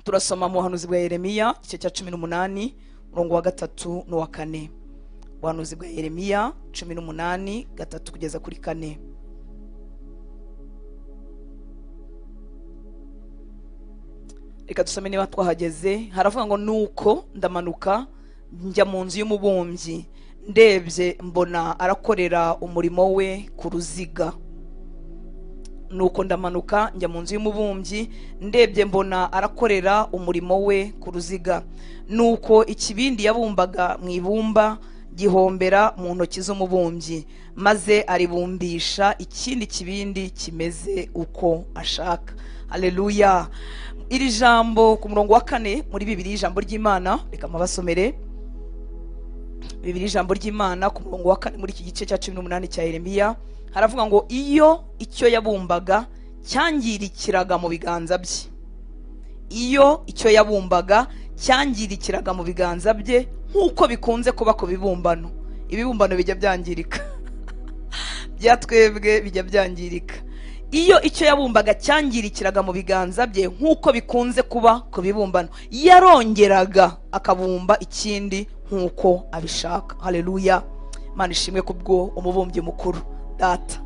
Turasoma mu buhanuzi bwa Yeremiya, igice cya 18, umurongo wa 3 n'uwa 4. Ubuhanuzi bwa Yeremiya 18, 3 kugeza kuri 4. Reka dusome niba twahageze. Haravuga ngo: nuko ndamanuka njya mu nzu y'umubumbyi, ndebye mbona arakorera umurimo we ku ruziga. Nuko ndamanuka njya mu nzu y'umubumbyi, ndebye mbona arakorera umurimo we ku ruziga. Nuko ikibindi yabumbaga mu ibumba gihombera mu ntoki z'umubumbyi, maze aribumbisha ikindi kibindi kimeze uko ashaka. Haleluya. Iri jambo ku murongo wa 4 muri Bibiliya ijambo ry'Imana, reka mabasomere Bibiliya ijambo ry'Imana ku murongo wa 4 muri iki gice cya 18 cya Yeremiya. Haravuga ngo: iyo icyo yabumbaga cyangirikiraga mu biganza bye, iyo icyo yabumbaga cyangirikiraga mu biganza bye, nk'uko bikunze kuba ku bibumbano. Ibibumbano bijya byangirika, byatwebwe bijya byangirika. Iyo icyo yabumbaga cyangirikiraga mu biganza bye, nk'uko bikunze kuba ku bibumbano, yarongeraga akabumba ikindi nk'uko abishaka. Haleluya. Imana ishimwe kubwo umubumbyi mukuru data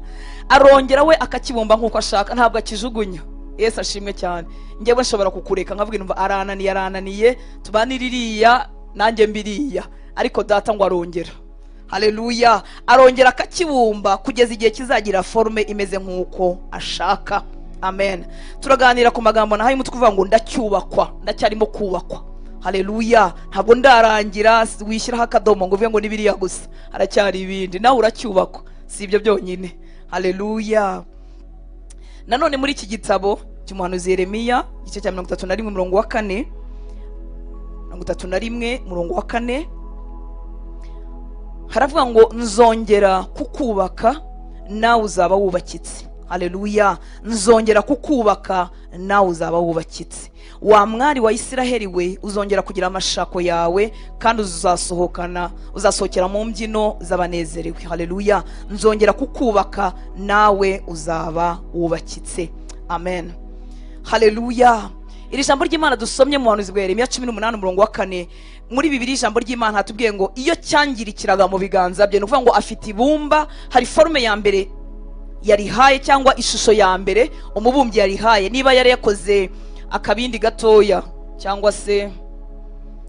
arongera we akakibumba nk'uko ashaka, ntabwo akijugunya. Yesu ashimwe cyane. Njyewe nshobora kukureka nkavuga numva arananiye, arananiye, tubanire iriya nanjye mbiriya, ariko data ngo arongera. Haleluya. Arongera akakibumba kugeza igihe kizagira forme imeze nk'uko ashaka. Amen. Turaganira ku magambo nahaye umutwe uvuga ngo ndacyubakwa, ndacyarimo kubakwa. Haleluya. Ntabwo ndarangira, wishyiraho akadomo ngo uvuge ngo ni biriya gusa, haracyari ibindi, nawe uracyubakwa, si ibyo byonyine. Haleluya. Nanone muri iki gitabo cy'umuhanuzi Yeremiya, igice cya 31 umurongo wa 4, 31 umurongo wa 4, haravuga ngo: nzongera kukubaka nawe uzaba wubakitse. Haleluya. Nzongera kukubaka nawe uzaba wubakitse. Wa mwari wa Isiraheli we, uzongera kugira amashako yawe, kandi uzasohokera mu mbyino z'abanezerewe. Haleluya. Nzongera kukubaka nawe uzaba wubakitse. Amen. Haleluya. Iri jambo ry'Imana dusomye mu buhanuzi bwa Yeremiya 18 umurongo wa 4, muri Bibiliya ijambo ry'Imana hatubwiye ngo iyo cyangirikiraga mu biganza bye, ni ukuvuga ngo afite ibumba, hari forme ya mbere yarihaye cyangwa ishusho ya mbere umubumbyi yarihaye, niba yari yakoze akabindi gatoya cyangwa se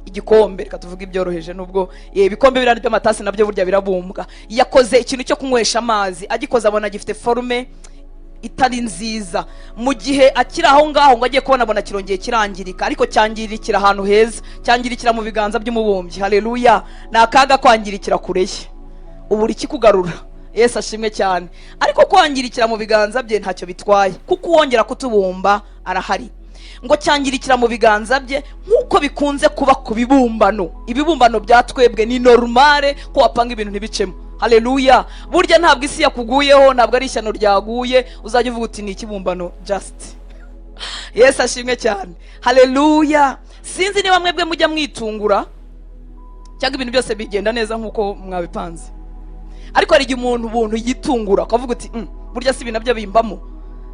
igikombe, reka tuvuge ibyoroheje, nubwo ibikombe biriya by'amatasi nabyo burya birabumbwa. Yakoze ikintu cyo kunywesha amazi, agikoze abona gifite forme itari nziza. Mu gihe akiri aho ngaho ngo agiye kubona abona kirongeye kirangirika, ariko cyangirikira ahantu heza, cyangirikira mu biganza by'umubumbyi. Haleluya. Ni akaga kwangirikira kure ye, ubura ikikugarura. Yesu ashimwe cyane. Ariko kwangirikira mu biganza bye ntacyo bitwaye, kuko uwongera kutubumba arahari. Ngo cyangirikira mu biganza bye nk'uko bikunze kuba ku bibumbano. Ibibumbano bya twebwe ni normale ko wapanga ibintu ntibicemo. Haleluya. Burya ntabwo isi yakuguyeho, ntabwo ari ishyano ryaguye, uzajya uvuga uti ni ikibumbano just. Yesu ashimwe cyane. Haleluya. Sinzi niba mwebwe mujya mwitungura cyangwa ibintu byose bigenda neza nk'uko mwabipanze, ariko hari igihe umuntu ubuntu yitungura ukavuga uti burya si ibintu nabyo bimbamo.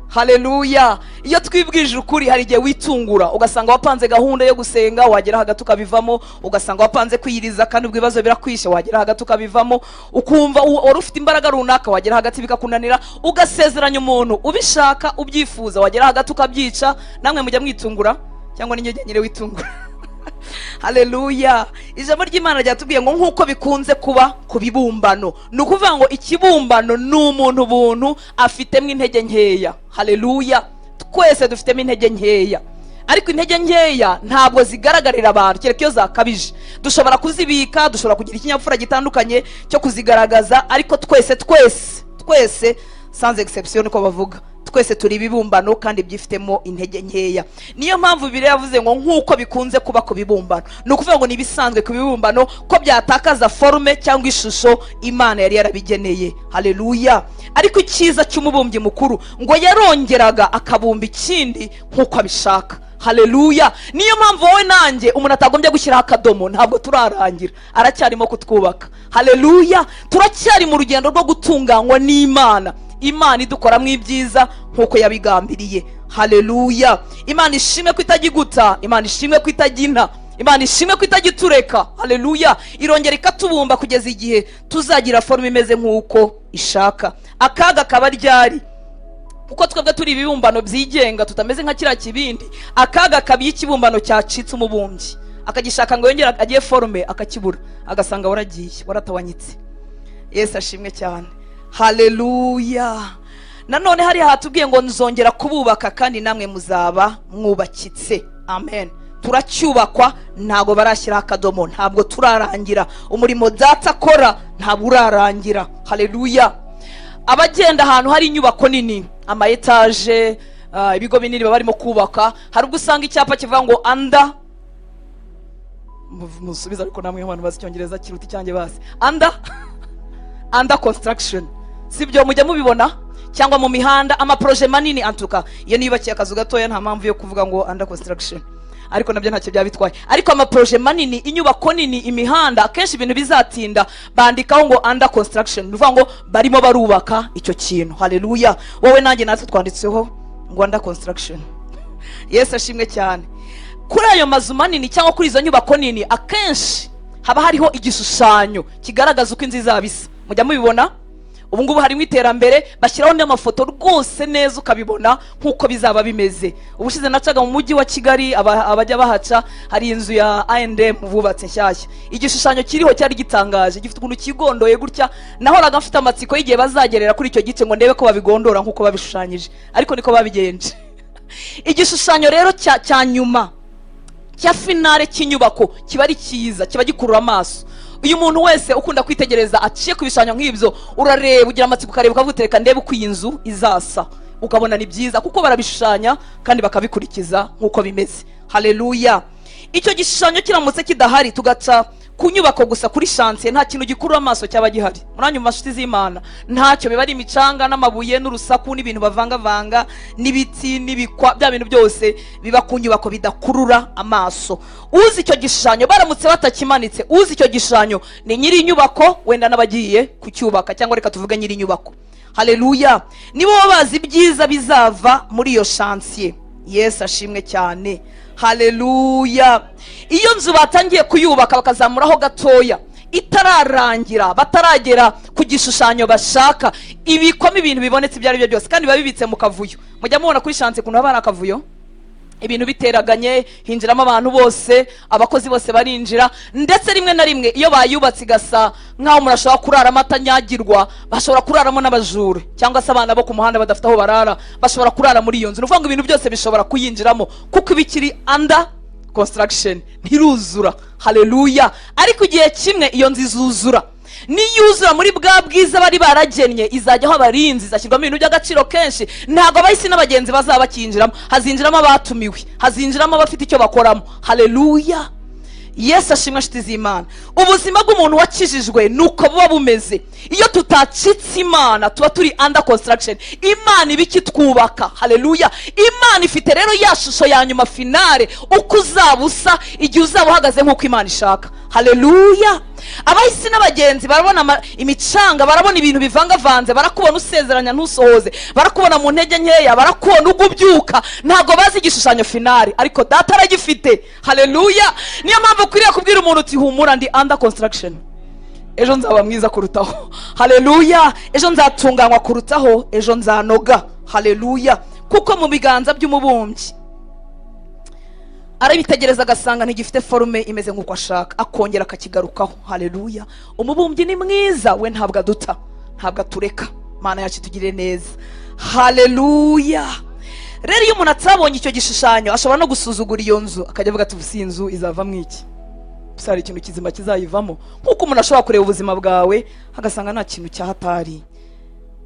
Haleluya. Iyo twibwije ukuri, hari igihe witungura ugasanga wapanze gahunda yo gusenga, wagera hagati ukabivamo, ugasanga wapanze kwiyiriza kandi ubwo ibibazo birakwishe, wagera hagati ukabivamo, ukumva wari ufite imbaraga runaka, wagera hagati bikakunanira, ugasezeranya umuntu ubishaka ubyifuza, wagera hagati ukabyica. Namwe mujya mwitungura cyangwa ni njye nyine witungura? Haleluya. Ijambo ry'Imana ryatubwiye ngo nk'uko bikunze kuba ku bibumbano, ni ukuvuga ngo ikibumbano ni umuntu ubuntu afitemo intege nkeya. Haleluya. Twese dufitemo intege nkeya, ariko intege nkeya ntabwo zigaragarira abantu kereka iyo zakabije. Dushobora kuzibika, dushobora kugira ikinyabupfura gitandukanye cyo kuzigaragaza, ariko twese twese twese sans exception niko bavuga, twese turi ibibumbano kandi byifitemo intege nkeya. Niyo mpamvu Bibiliya yavuze ngo nk'uko bikunze kuba ku bibumbano, ni ukuvuga ngo ni ibisanzwe ku bibumbano ko byatakaza forme cyangwa ishusho Imana yari yarabigeneye. Haleluya. Ariko icyiza cy'umubumbyi mukuru ngo yarongeraga akabumba ikindi nk'uko abishaka. Haleluya. Niyo mpamvu wowe nanjye umuntu atagombye gushyiraho akadomo, ntabwo turarangira, aracyarimo kutwubaka. Haleluya. Turacyari mu rugendo rwo gutunganywa n'Imana, Imana idukoramo ibyiza nk'uko yabigambiriye. Haleluya! Imana ishimwe ko itajya iguta, Imana ishimwe ko itajya inta, Imana ishimwe ko itajya itureka. Haleluya! Irongera ikatubumba kugeza igihe tuzagira forme imeze nk'uko ishaka. Akaga kaba ryari? Kuko twebwe turi ibibumbano byigenga, tutameze nka kiriya kibindi. Akaga kaba iyo ikibumbano cyacitse, umubumbyi akagishaka ngo yongere agiye forme, akakibura, agasanga waragiye, waratawanyitse. Yesu ashimwe cyane. Haleluya! Nanone hariya hatubwiye ngo nzongera kububaka kandi namwe muzaba mwubakitse. Amen. Turacyubakwa, ntabwo barashyiraho akadomo, ntabwo turarangira. Umurimo Data akora ntabwo urarangira. Haleluya! Abagenda ahantu hari inyubako nini, ama étage, ibigo binini baba barimo kubaka, hari ubwo usanga icyapa kivuga ngo under, musubize ariko namwe abantu bazi Icyongereza kiruta icyanjye basi, under construction, sibyo? Mujya mubibona cyangwa mu mihanda, ama projets manini antuka. Iyo niyubakiye akazu gatoya, nta mpamvu yo kuvuga ngo under construction, ariko nabyo ntacyo byaba bitwaye. Ariko ama projets manini, inyubako nini, imihanda, akenshi ibintu bizatinda bandikaho ngo under construction, ni ukuvuga ngo barimo barubaka icyo kintu. Haleluya! Wowe nanjye, natwe twanditseho ngo under construction. Yesu ashimwe cyane. Kuri ayo mazu manini cyangwa kuri izo nyubako nini, akenshi haba hariho igishushanyo kigaragaza uko inzu izaba isa. Mujya mubibona, ubu ngubu harimo iterambere, bashyiraho n'amafoto rwose neza, ukabibona nk'uko bizaba bimeze. Ubushize nacaga mu Mujyi wa Kigali, abajya bahaca, hari inzu ya I&M bubatse nshyashya. Igishushanyo kiriho cyari gitangaje, gifite ukuntu kigondoye gutya. Nahoraga mfite amatsiko y'igihe bazagerera kuri icyo gice ngo ndebe ko babigondora nk'uko babishushanyije, ariko niko babigenje. Igishushanyo rero cya nyuma, cya finale cy'inyubako, kiba ari cyiza, kiba gikurura amaso. Uyu muntu wese ukunda kwitegereza aciye ku bishushanyo nk'ibyo, urareba, ugira amatsiko, ukareba, ukavuga uti: "Reka ndebe uko iyi nzu izasa." Ukabona ni byiza kuko barabishushanya kandi bakabikurikiza nk'uko bimeze. Haleluya! Icyo gishushanyo kiramutse kidahari, tugaca ku nyubako gusa, kuri chantier, nta kintu gikurura amaso cyaba gihari. Muranyuma, nshuti z'Imana? Ntacyo. Biba ari imicanga n'amabuye n'urusaku n'ibintu bavangavanga n'ibiti n'ibikwa, bya bintu byose biba ku nyubako bidakurura amaso. Uzi icyo gishushanyo, baramutse batakimanitse, uzi icyo gishushanyo ni nyiri inyubako, wenda n'abagiye kucyubaka, cyangwa reka tuvuge nyiri inyubako. Haleluya! Nibo baba bazi ibyiza bizava muri iyo chantier. Yesu ashimwe cyane. Haleluya! Iyo nzu batangiye kuyubaka, bakazamuraho gatoya, itararangira, bataragera ku gishushanyo bashaka, ibikwamo ibintu bibonetse ibyo ari byo byose, kandi biba bibitse mu kavuyo. Mujya mubona kuri chantier ukuntu haba hari akavuyo, ibintu biteraganye, hinjiramo abantu bose, abakozi bose barinjira. Ndetse rimwe na rimwe iyo bayubatse igasa nk'aho umuntu ashobora kuraramo atanyagirwa, bashobora kuraramo n'abajura cyangwa se abana bo ku muhanda badafite aho barara, bashobora kurara muri iyo nzu. Ni ukuvuga ngo ibintu byose bishobora kuyinjiramo kuko iba ikiri under construction, ntiruzura. Haleluya! Ariko igihe kimwe iyo nzu izuzura. Niyuzura muri bwa bwiza bari baragennye, izajyaho abarinzi, izashyirwamo ibintu by'agaciro kenshi. Ntabwo abahisi n'abagenzi bazaba bakinjiramo, hazinjiramo abatumiwe, hazinjiramo abafite icyo bakoramo. Haleluya! Yesu ashimwe. Nshuti z'Imana, ubuzima bw'umuntu wakijijwe ni uko buba bumeze. Iyo tutacitse Imana, tuba turi under construction, Imana iba ikitwubaka. Haleluya! Imana ifite rero ya shusho ya nyuma finale, uko uzaba usa igihe uzaba uhagaze nk'uko Imana ishaka. Haleluya! Abahisi n'abagenzi barabona imicanga, barabona ibintu bivangavanze, barakubona usezeranya ntusohoze, barakubona mu ntege nkeya, barakubona ugwa ubyuka. Ntabwo bazi igishushanyo finale, ariko Data aragifite. Haleluya! Niyo mpamvu ukwiriye kubwira umuntu uti: "Humura, ndi under construction, ejo nzaba mwiza kurutaho." Haleluya! Ejo nzatunganywa kurutaho, ejo nzanoga. Haleluya! Kuko mu biganza by'umubumbyi, arabitegereza agasanga ntigifite forme imeze nk'uko ashaka, akongera akakigarukaho. Haleluya! Umubumbyi ni mwiza, we ntabwo aduta, ntabwo atureka. Mana yacu itugirire neza. Haleluya! Rero iyo umuntu atabonye icyo gishushanyo, ashobora no gusuzugura iyo nzu, akajya avuga ati: "Ubu iyi nzu izavamo iki? Gusa hari ikintu kizima kizayivamo?" Nk'uko umuntu ashobora kureba ubuzima bwawe agasanga nta kintu cyahatari.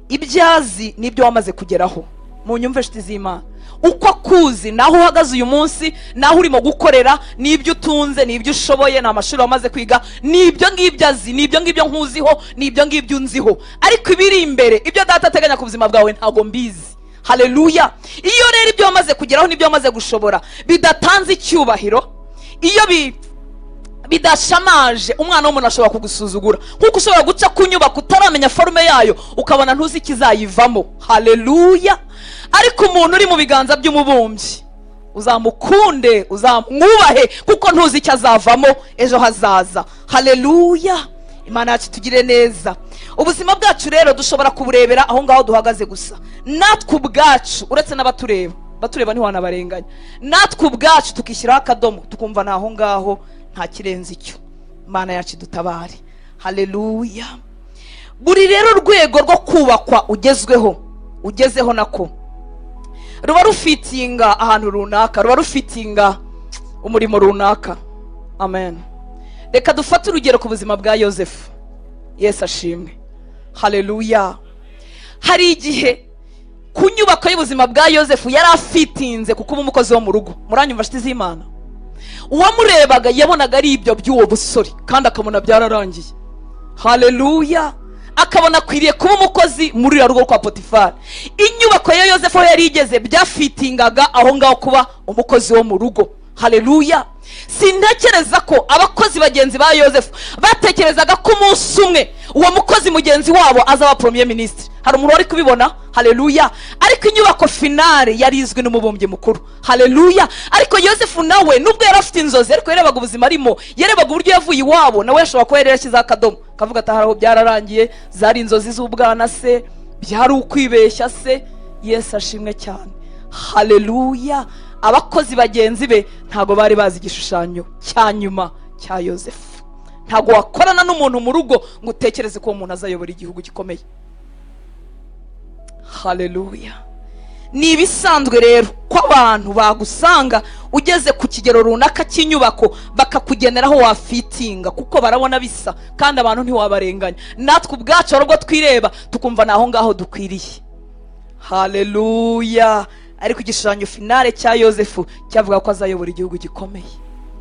Ibyo azi nibyo wamaze kugeraho. Mu nyumve, nshuti z'Imana, uko akuzi naho uhagaze uyu munsi, naho urimo gukorera, n'ibyo utunze, n'ibyo ushoboye, ni amashuri wamaze kwiga, n'ibyo ngibyo azi, n'ibyo ngibyo nkuziho, n'ibyo ngibyo unziho. Ariko ibiri imbere, ibyo Data ateganya ku buzima bwawe, ntabwo mbizi. Haleluya! Iyo rero ibyo wamaze kugeraho n'ibyo wamaze gushobora bidatanze icyubahiro, iyo bidashamaje, umwana w'umuntu ashobora kugusuzugura, nk'uko ushobora guca ku nyubako utaramenya forme yayo, ukabona ntuzi ikizayivamo. Haleluya! Ariko umuntu uri mu biganza by'umubumbyi, uzamukunde, uzamwubahe, kuko ntuzi icyo azavamo ejo hazaza. Haleluya! Imana yacu tugire neza. Ubuzima bwacu rero dushobora kuburebera aho ngaho duhagaze gusa, natwe ubwacu, uretse n'abatureba. Batureba ntiwanabarenganya. Natwe ubwacu tukishyiraho akadomo, tukumva ni aho ngaho, nta kirenze icyo. Imana yacu idutabare. Haleluya! Buri rero rwego rwo kubakwa ugezweho, ugezeho, nako ruba rufitinga ahantu runaka, ruba rufitinga umurimo runaka. Amen. Reka dufate urugero ku buzima bwa Yosefu. Yesu ashimwe. Haleluya! Hari igihe ku nyubako y'ubuzima bwa Yosefu yari afitinze ku kuba umukozi wo mu rugo. Muranyumva, nshuti z'Imana? Uwamurebaga yabonaga ari ibyo by'uwo busore, kandi akabona byararangiye. Haleluya! Akabona akwiriye kuba umukozi muri uriya rugo kwa Potifari. Inyubako ya Yosefu aho yari igeze byafitingaga aho ngaho kuba umukozi wo mu rugo. Haleluya! Sintekereza ko abakozi bagenzi ba Yosefu batekerezaga ko umunsi umwe uwo mukozi mugenzi wabo azaba premier ministre. Hari umuntu wari kubibona? Haleluya! Ariko inyubako finale yari izwi n'umubumbyi mukuru. Haleluya! Ariko Yosefu nawe, nubwo yari afite inzozi, ariko yarebaga ubuzima arimo, yarebaga uburyo yavuye iwabo, nawe yashobora kuba yari yarashyizeho akadomo, akavuga ati: "Aho byararangiye, zari inzozi z'ubwana se, byari ukwibeshya se." Yesu ashimwe cyane. Haleluya! Abakozi bagenzi be ntabwo bari bazi igishushanyo cya nyuma cya Yosefu. Ntabwo wakorana n'umuntu mu rugo ngo utekereze ko uwo muntu azayobora igihugu gikomeye. Haleluya! Ni ibisanzwe rero ko abantu bagusanga ugeze ku kigero runaka cy'inyubako, bakakugenera aho wafitinga, kuko barabona bisa, kandi abantu ntiwabarenganya. Natwe ubwacu hari ubwo twireba tukumva ni aho ngaho dukwiriye. Haleluya! Ariko igishushanyo finale cya Yosefu cyavuga ko azayobora igihugu gikomeye,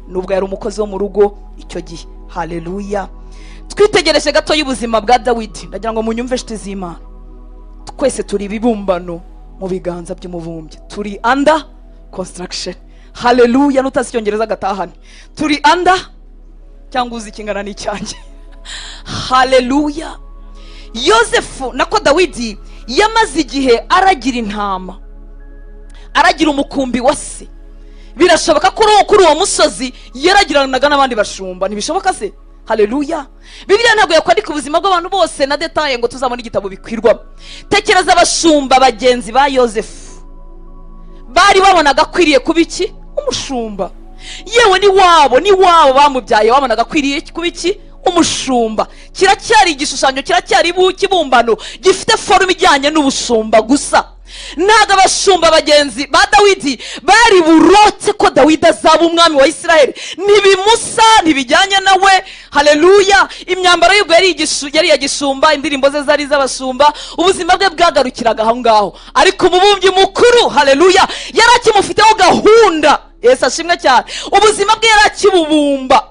nubwo yari umukozi wo mu rugo icyo gihe. Haleluya! Twitegereje gato y'ubuzima bwa Dawidi. Ndagira ngo munyumve, inshuti z'Imana. Twese turi ibibumbano mu biganza by'umubumbyi, turi under construction. Haleluya! N'utazi Icyongereza agatahane, turi under, cyangwa uzi ikingana n'icyanjye. Haleluya! Yosefu, nako Dawidi, yamaze igihe aragira intama, aragira umukumbi wa se. Birashoboka ko kuri uwo musozi yaragiranaga n'abandi bashumba. Ntibishoboka se? Haleluya! Bibiliya ntabwo yakwandika ubuzima bw'abantu bose na détails ngo tuzabone igitabo bikwirwamo. Tekereza abashumba bagenzi ba Yosefu bari babonaga akwiriye kuba iki? Umushumba. Yewe, ni wabo bamubyaye babonaga akwiriye kuba iki? Umushumba. Kiracyari igishushanyo, kiracyari ikibumbano gifite forme ijyanye n'ubushumba gusa. Ntabwo abashumba bagenzi ba Dawidi bari burotse ko Dawidi azaba umwami wa Isiraheli. Ntibimusa, ntibijyanye nawe. Haleluya! Imyambaro y'ubwo yari iya gishumba, indirimbo ze zari iz'abashumba, ubuzima bwe bwagarukiraga aho ngaho. Ariko umubumbyi mukuru, haleluya, yari akimufiteho gahunda. Yesu ashimwe cyane. Ubuzima bwe yari akibubumba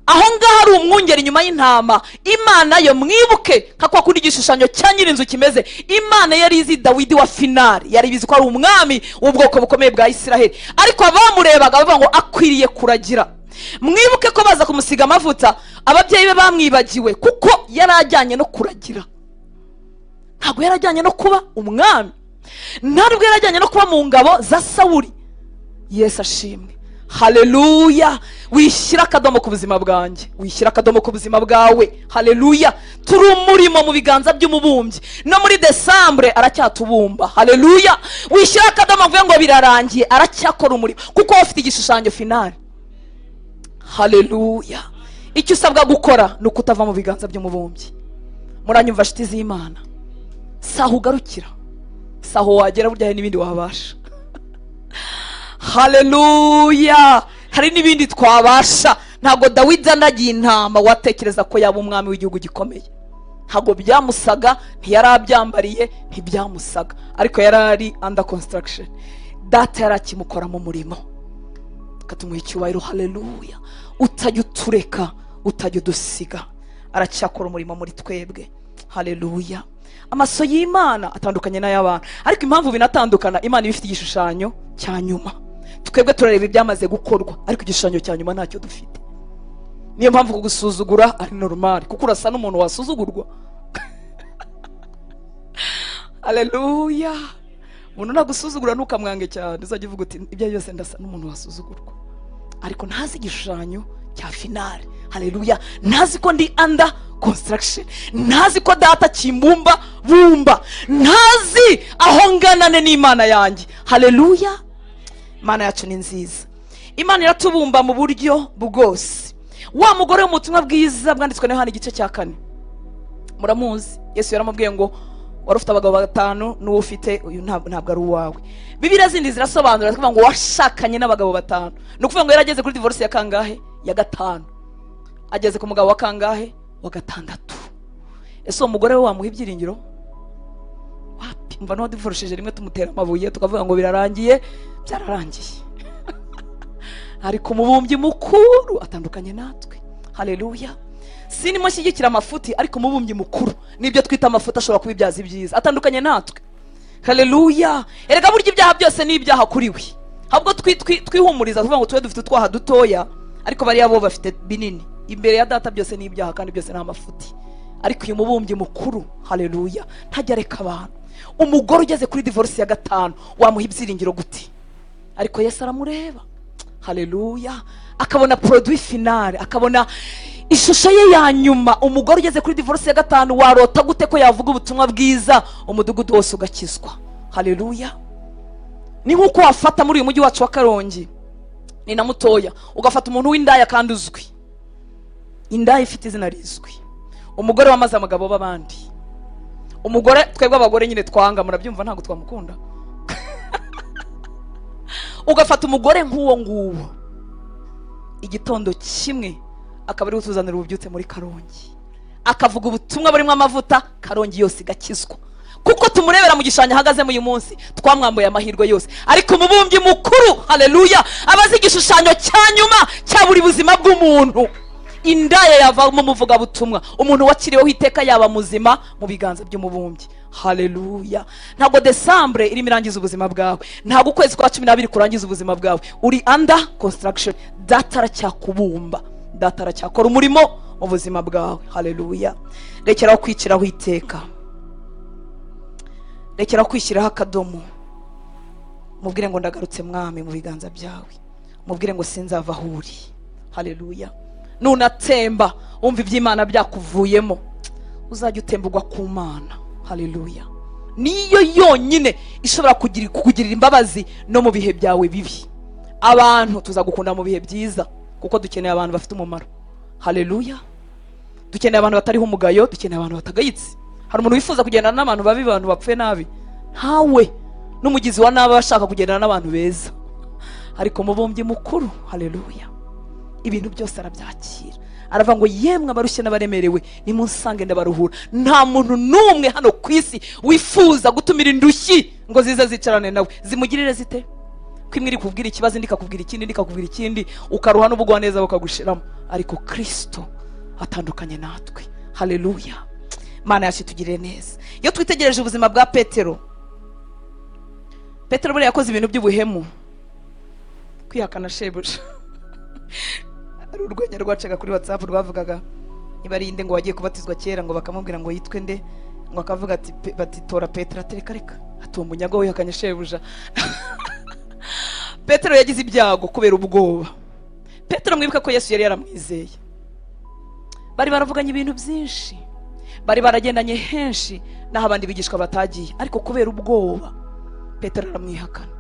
aho ngaho ari umwungeri inyuma y'intama. Imana yo, mwibuke nka kwa kundi igishushanyo cya nyirinzu kimeze, Imana yari izi Dawidi wa finale, yari izi ko ari umwami w'ubwoko bukomeye bwa Isiraheli. Ariko abamurebaga bavuga ngo akwiriye kuragira. Mwibuke ko baza kumusiga amavuta, ababyeyi be bamwibagiwe, kuko yari ajyanye no kuragira, ntabwo yari ajyanye no kuba umwami, ntabwo yari ajyanye no kuba mu ngabo za Sawuri. Yesu ashimwe. Haleluya! Wishyira akadomo ku buzima bwanjye, wishyira akadomo ku buzima bwawe. Haleluya! Turi umurimo mu biganza by'umubumbyi, no muri décembre aracyatubumba. Haleluya! Wishyira akadomo mvuge ngo birarangiye, aracyakora umurimo, kuko wowe ufite igishushanyo finale. Haleluya! Icyo usabwa gukora ni ukutava mu biganza by'umubumbyi. Muranyumva, nshuti z'Imana? Si aho ugarukira, si aho wagera. Burya hari n'ibindi wabasha. Haleluya! Hari n'ibindi twabasha. Ntabwo Dawidi anagiye intama watekereza ko yaba umwami w'igihugu gikomeye. Ntabwo byamusaga, ntiyari abyambariye, ntibyamusaga, ariko yari ari under construction. Data yari akimukoramo umurimo. Tumuha icyubahiro. Haleluya! Utajya utureka, utajya udusiga, aracyakora umurimo muri twebwe. Haleluya! Amaso y'Imana atandukanye n'ay'abantu, ariko impamvu binatandukana, Imana iba ifite igishushanyo cya nyuma. Twebwe turareba ibyamaze gukorwa, ariko igishushanyo cya nyuma ntacyo dufite. Niyo mpamvu kugusuzugura ari normal, kuko urasa n'umuntu wasuzugurwa. Haleluya! Umuntu nagusuzugura ntukamwange cyane, uzajya uvuga uti ibyo byose ndasa n'umuntu wasuzugurwa, ariko ntazi igishushanyo cya finale. Haleluya! Ntazi ko ndi under construction, ntazi ko Data kimbumba bumba, ntazi aho nganane n'Imana yanjye. Haleluya! Imana yacu ni nziza. Imana iratubumba mu buryo bwose. Wa mugore wo mu butumwa bwiza bwanditswe na Yohana igice cya 4, muramuzi. Yesu yaramubwiye ngo wari ufite abagabo batanu, n'uwo ufite uyu ntabwo ari uwawe. Bibiliya zindi zirasobanura, zikavuga ngo washakanye n'abagabo batanu. Ni ukuvuga ngo yarageze kuri divorce ya kangahe? Ya gatanu. Ageze ku mugabo wa kangahe? Wa gatandatu. Ese uwo mugore we wamuha ibyiringiro? Wapi! Mva n'uwadivorosheje rimwe tumutera amabuye, tukavuga ngo birarangiye, byararangiye. Ariko umubumbyi mukuru atandukanye natwe. Haleluya! Sinimo nshyigikira amafuti, ariko umubumbyi mukuru nibyo twita amafuti ashobora kubibyaza ibyiza. Atandukanye natwe. Haleluya! Erega burya ibyaha byose ni ibyaha kuri we. Ahubwo twihumuriza tuvuga ngo tube dufite utwaha dutoya, ariko bariya bo bafite binini. Imbere ya Data byose ni ibyaha kandi byose ni amafuti. Ariko uyu mubumbyi mukuru, haleluya, ntajya areka abantu. Umugore ugeze kuri divorce ya gatanu wamuha ibyiringiro gute? Ariko Yesu aramureba, haleluya, akabona produit finale, akabona ishusho ye ya nyuma. Umugore ugeze kuri divorce ya gatanu warota gute ko yavuga ubutumwa bwiza umudugudu wose ugakizwa? Haleluya! Ni nk'uko wafata muri uyu mujyi wacu wa Karongi, ni na mutoya, ugafata umuntu w'indaya kandi uzwi, indaya ifite izina rizwi, umugore wamaze abagabo b'abandi, umugore twebwe abagore nyine twanga, murabyumva, ntabwo twamukunda. Ugafata umugore nk'uwo nguwo, igitondo kimwe akaba ari utuzanira ububyutse muri Karongi, akavuga ubutumwa burimo amavuta, Karongi yose igakizwa. Kuko tumurebera mu gishushanyo ahagazemo uyu munsi, twamwambuye amahirwe yose. Ariko umubumbyi mukuru, haleluya, aba azi igishushanyo cya nyuma cya buri buzima bw'umuntu. Indaya yavamo umuvugabutumwa. Umuntu wakiriweho iteka yaba muzima mu biganza by'umubumbyi. Haleluya! Ntabwo décembre irimo irangiza ubuzima bwawe, ntabwo ukwezi kwa 12 kurangiza ubuzima bwawe. Uri under construction. Data aracyakubumba, Data aracyakora umurimo mu buzima bwawe. Haleluya! Rekeraho kwiciraho iteka, rekeraho kwishyiraho akadomo. Mubwire ngo ndagarutse, Mwami, mu biganza byawe. Mubwire ngo sinzava aho uri. Haleluya! Nunatemba wumva iby'Imana byakuvuyemo, uzajya utemba ugwa ku Mana. Haleluya! Niyo yonyine ishobora kukugirira imbabazi no mu bihe byawe bibi. Abantu tuzagukunda mu bihe byiza, kuko dukeneye abantu bafite umumaro. Haleluya! Dukeneye abantu batariho umugayo, dukeneye abantu batagayitse. Hari umuntu wifuza kugendana n'abantu babi, abantu bapfuye nabi? Ntawe. N'umugizi wa nabi aba ashaka kugendana n'abantu beza. Ariko umubumbyi mukuru, haleluya, ibintu byose arabyakira. Aravuga ngo yemwe abarushye n'abaremerewe, nimunsange ndabaruhura. Nta muntu n'umwe hano ku isi wifuza gutumira indushyi ngo zize zicarane nawe, zimugirire zite? Ko imwe iri kubwira ikibazo, indi ikakubwira ikindi, indi ikakubwira ikindi, ukaruha n'ubugwaneza bukagushiramo. Ariko Kirisito atandukanye natwe. Haleluya! Imana yacu itugirire neza. Iyo twitegereje ubuzima bwa Petero, Petero buriya yakoze ibintu by'ubuhemu, kwihakana shebuja. Hari urwenya rwacaga kuri WhatsApp rwavugaga niba ari inde ngo wagiye kubatizwa kera, ngo bakamubwira ngo yitwe nde, ngo akavuga ati bati tora Petero, ati reka reka, ati uwo munyago wihakanye shebuja. Petero yagize ibyago kubera ubwoba. Petero, mwibuka ko Yesu yari yaramwizeye, bari baravuganye ibintu byinshi, bari baragendanye henshi n'aho abandi bigishwa batagiye, ariko kubera ubwoba Petero aramwihakana.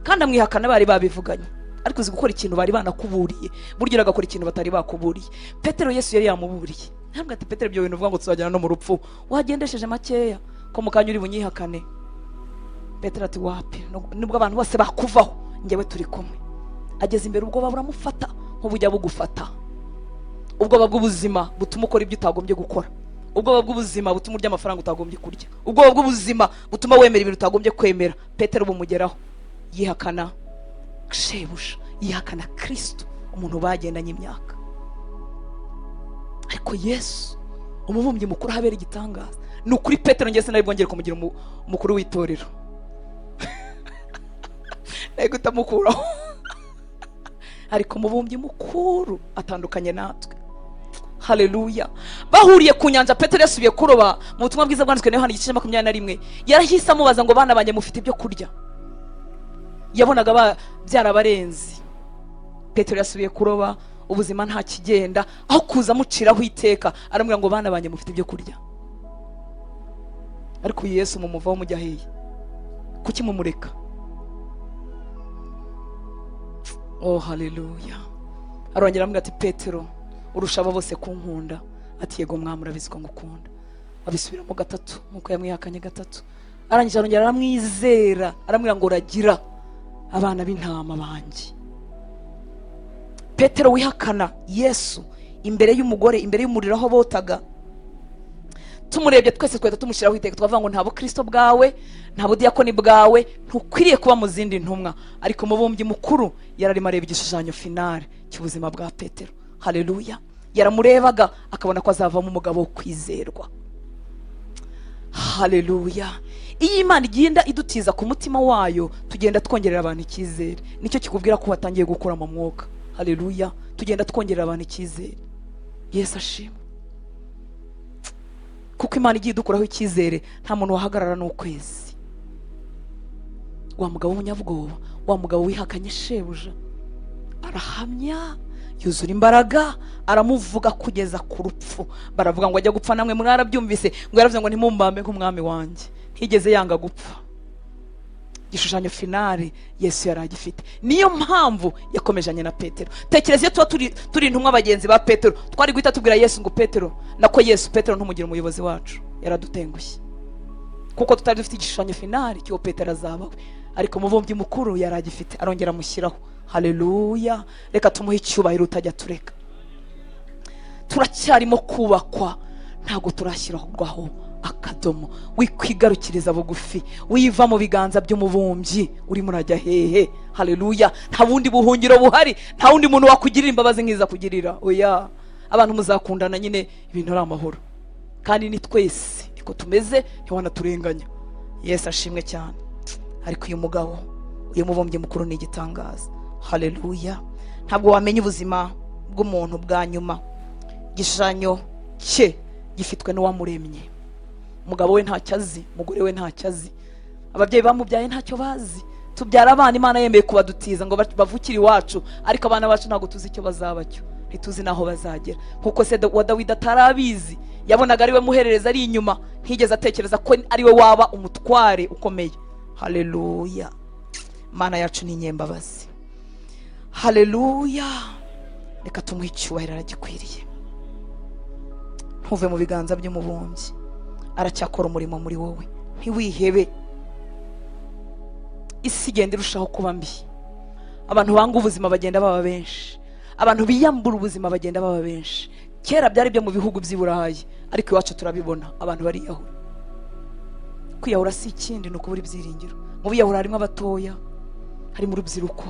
Kandi amwihakana bari babivuganye. Ariko uzi gukora ikintu bari banakuburiye? Burya uragakora ikintu batari bakuburiye. Petero, Yesu yari yamuburiye, ntabwo ati Petero, ibyo bintu uvuga ngo tuzajyana no mu rupfu, wagendesheje makeya, ko mu kanya uri bunyihakane. Petero ati wapi, nubwo abantu bose bakuvaho, njyewe turi kumwe. Ageze imbere ubwoba buramufata nk'ubujya bugufata, ubwoba bw'ubuzima butuma ukora ibyo utagombye gukora, ubwoba bw'ubuzima butuma urya amafaranga utagombye kurya, ubwoba bw'ubuzima butuma wemera ibintu utagombye kwemera. Petero bumugeraho, yihakana shebuja, yihakana Kirisito, umuntu bagendanye imyaka. Ariko Yesu umubumbyi mukuru ahabera igitangaza. Ni ukuri, Petero ngeze sinari bwongere kumugira umukuru w'itorero, nari gutamukuraho. Ariko umubumbyi mukuru atandukanye natwe. Haleluya. Bahuriye ku nyanja, Petero yasubiye kuroba. Mu butumwa bwiza bwanditswe na Yohana, igice cya 21, yarahise amubaza ngo: "Bana banjye, mufite ibyo kurya?" Yabonaga byarabarenze. Petero yasubiye kuroba, ubuzima nta kigenda. Aho kuza amuciraho iteka, aramubwira ngo: "Bana banjye, mufite ibyo kurya?" Ariko uyu Yesu mumuvaho mujya hehe? Kuki mumureka? Oh, haleluya. Arongera aramubwira ati: "Petero, urusha abo bose kunkunda?" Ati: "Yego mwami, urabizi ko ngukunda." Abisubiramo gatatu nk'uko yamwihakanye gatatu. Arangije arongera aramwizera, aramubwira ngo: "Ragira abana b'intama banjye." Petero wihakana Yesu imbere y'umugore, imbere y'umuriro aho botaga, tumurebye twese twahita tumushyiraho iteka, twavuga ngo: "Nta bukristo bwawe, nta budiyakoni bwawe, ntukwiriye kuba mu zindi ntumwa." Ariko umubumbyi mukuru yararimo areba igishushanyo final cy'ubuzima bwa Petero. Haleluya. Yaramurebaga akabona ko azavamo umugabo wo kwizerwa. Haleluya. Iyo Imana igenda idutiza ku mutima wayo, tugenda twongerera abantu icyizere. Nicyo kikubwira ko watangiye gukura mu mwuka. Haleluya. Tugenda twongerera abantu icyizere. Yesu ashimwe, kuko Imana igiye idukuraho icyizere, nta muntu wahagarara n'ukwezi. Wa mugabo w'umunyabwoba, wa mugabo wihakanye shebuja, arahamya, yuzura imbaraga, aramuvuga kugeza ku rupfu. Baravuga ngo ajya gupfa, namwe mwarabyumvise, ngo yaravuze ngo: "Ntimumbambe nk'umwami wanjye." Ntigeze yanga gupfa. Igishushanyo final Yesu yari agifite, niyo mpamvu yakomejanye na Petero. Tekereza iyo tuba turi intumwa bagenzi ba Petero, twari guhita tubwira Yesu ngo: "Petero, nako Yesu, Petero ntumugire umuyobozi wacu, yaradutengushye," kuko tutari dufite igishushanyo final cy'uwo Petero azaba we. Ariko umubumbyi mukuru yari agifite, arongera amushyiraho. Haleluya. Reka tumuhe icyubahiro utajya tureka. Turacyarimo kubakwa, ntabwo turashyirwaho akadomo. Wikwigarukiriza bugufi, wiva mu biganza by'umubumbyi. Urimo urajya hehe? Haleluya. Nta bundi buhungiro buhari, nta wundi muntu wakugirira imbabazi nk'iza kugirira. Oya, abantu muzakundana nyine ibintu ari amahoro, kandi ni twese niko tumeze, ntiwanaturenganya. Yesu ashimwe cyane. Ariko uyu mugabo, uyu mubumbyi mukuru, ni igitangaza. Haleluya. Ntabwo wamenya ubuzima bw'umuntu bwa nyuma. Igishushanyo cye gifitwe n'uwamuremye. Umugabo we ntacyo azi, umugore we ntacyo azi, ababyeyi bamubyaye ntacyo bazi. Tubyara abana Imana yemeye kubadutiza ngo bavukire iwacu, ariko abana bacu ntabwo tuzi icyo bazaba cyo, ntituzi n'aho bazagera. Nkuko se wa Dawidi atarabizi, yabonaga ari we muherereza ari inyuma, ntigeze atekereza ko ari we waba umutware ukomeye. Haleluya. Imana yacu ni inyembabazi. Haleluya. Reka tumuhe icyubahiro, aragikwiriye. Ntuve mu biganza by'umubumbyi, aracyakora umurimo muri wowe. Ntiwihebe. Isi igenda irushaho kuba mbi, abantu banga ubuzima bagenda baba benshi, abantu biyambura ubuzima bagenda baba benshi. Kera byari byo mu bihugu by'i Burayi, ariko iwacu turabibona, abantu bariyahura. Kwiyahura si ikindi, ni ukubura ibyiringiro. Mu biyahura harimo abatoya, harimo urubyiruko.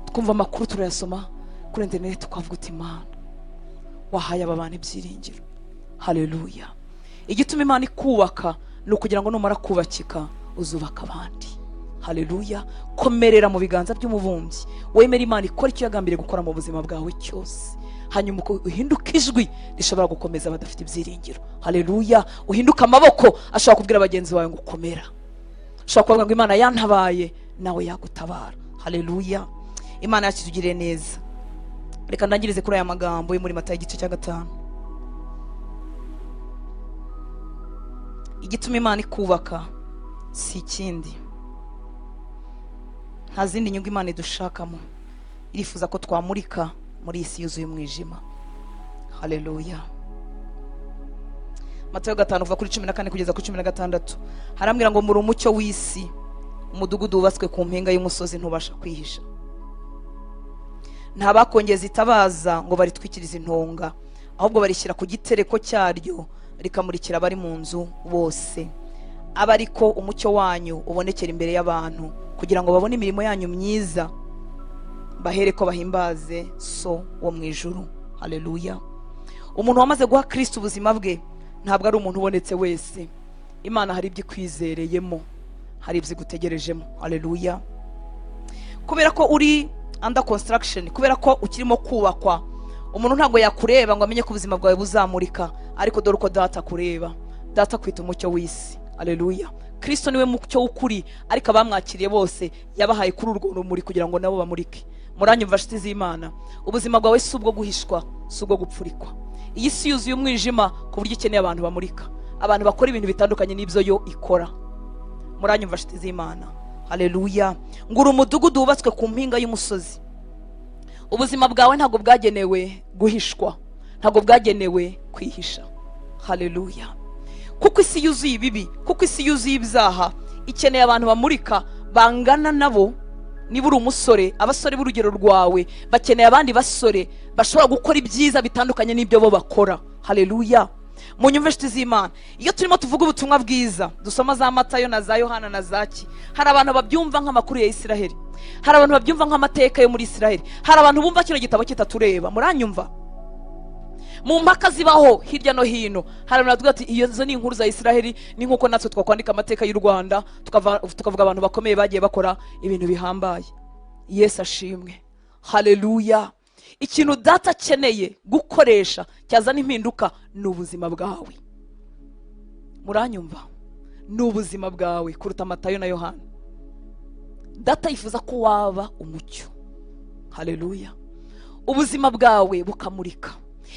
Twumva amakuru, turayasoma kuri interineti, tukavuga uti: "Imana, wahaye aba bantu ibyiringiro." Haleluya. Igituma Imana ikubaka ni ukugira ngo numara kubakika uzubaka abandi. Haleluya. Komerera mu biganza by'umubumbyi, wemere Imana ikora icyo yagambiriye gukora mu buzima bwawe cyose, hanyuma uhinduke ijwi rishobora gukomeza abadafite ibyiringiro. Haleluya. Uhinduke amaboko ashobora kubwira bagenzi bawe ngo: "Komera." Ushobora kuvuga ngo: "Imana yantabaye, nawe yagutabara." Haleluya. Imana yacu itugiriye neza. Reka ndangirize kuri aya magambo yo muri Matayo, igice cya 5. Igituma Imana ikubaka si ikindi, nta zindi nyungu Imana idushakamo. Irifuza ko twamurika muri iyi si yuzuye umwijima. Haleluya. Matayo 5, kuva kuri 14 kugeza kuri 16, harambwira ngo: "Muri umucyo w'isi. Umudugudu wubatswe ku mpinga y'umusozi ntubasha kwihisha. Nta bakongeza itabaza ngo baritwikirize intonga, ahubwo barishyira ku gitereko cyaryo, rikamurikira abari mu nzu bose. Abe ariko umucyo wanyu ubonekera imbere y'abantu, kugira ngo babone imirimo yanyu myiza, bahere ko bahimbaze So wo mu ijuru." Haleluya. Umuntu wamaze guha Kristo ubuzima bwe ntabwo ari umuntu ubonetse wese. Imana hari ibyo ikwizereyemo, hari ibyo igutegerejemo. Haleluya. Kubera ko uri under construction, kubera ko ukirimo kubakwa, Umuntu ntabwo yakureba ngo amenye ko ubuzima bwawe buzamurika, ariko dore uko Data akureba. Data akwita umucyo w'isi. Aleluya. Kristo niwe mucyo w'ukuri, ariko abamwakiriye bose yabahaye kuri urwo rumuri kugira ngo nabo bamurike. Muranyumva, nshuti z'Imana? Ubuzima bwawe si ubwo guhishwa, si ubwo gupfurikwa. Iyi si yuzuye umwijima ku buryo ikeneye abantu bamurika, abantu bakora ibintu bitandukanye n'ibyo yo ikora. Muranyumva, nshuti z'Imana? Haleluya. Ngo uri umudugudu wubatswe ku mpinga y'umusozi. Ubuzima bwawe ntabwo bwagenewe guhishwa, ntabwo bwagenewe kwihisha. Haleluya. Kuko isi yuzuye ibibi, kuko isi yuzuye ibyaha, ikeneye abantu bamurika bangana nabo. Niba uri umusore, abasore b'urugero rwawe bakeneye abandi basore bashobora gukora ibyiza bitandukanye n'ibyo bo bakora. Haleluya. Munyumve, inshuti z'Imana, iyo turimo tuvuga ubutumwa bwiza, dusoma za Matayo na za Yohana na za ki, hari abantu babyumva nk'amakuru ya Isiraheli, hari abantu babyumva nk'amateka yo muri Isiraheli, hari abantu bumva kino gitabo kitatureba. Muranyumva? Mu mpaka zibaho hirya no hino, hari abantu bavuga ati: "Iyo zo ni inkuru za Isiraheli, ni nk'uko natwe twakwandika amateka y'u Rwanda, tukavuga abantu bakomeye bagiye bakora ibintu bihambaye." Yesu ashimwe. Haleluya. Ikintu Data akeneye gukoresha cyazana impinduka ni ubuzima bwawe. Muranyumva? Ni ubuzima bwawe kuruta Matayo na Yohana. Data yifuza ko waba umucyo. Haleluya. Ubuzima bwawe bukamurika.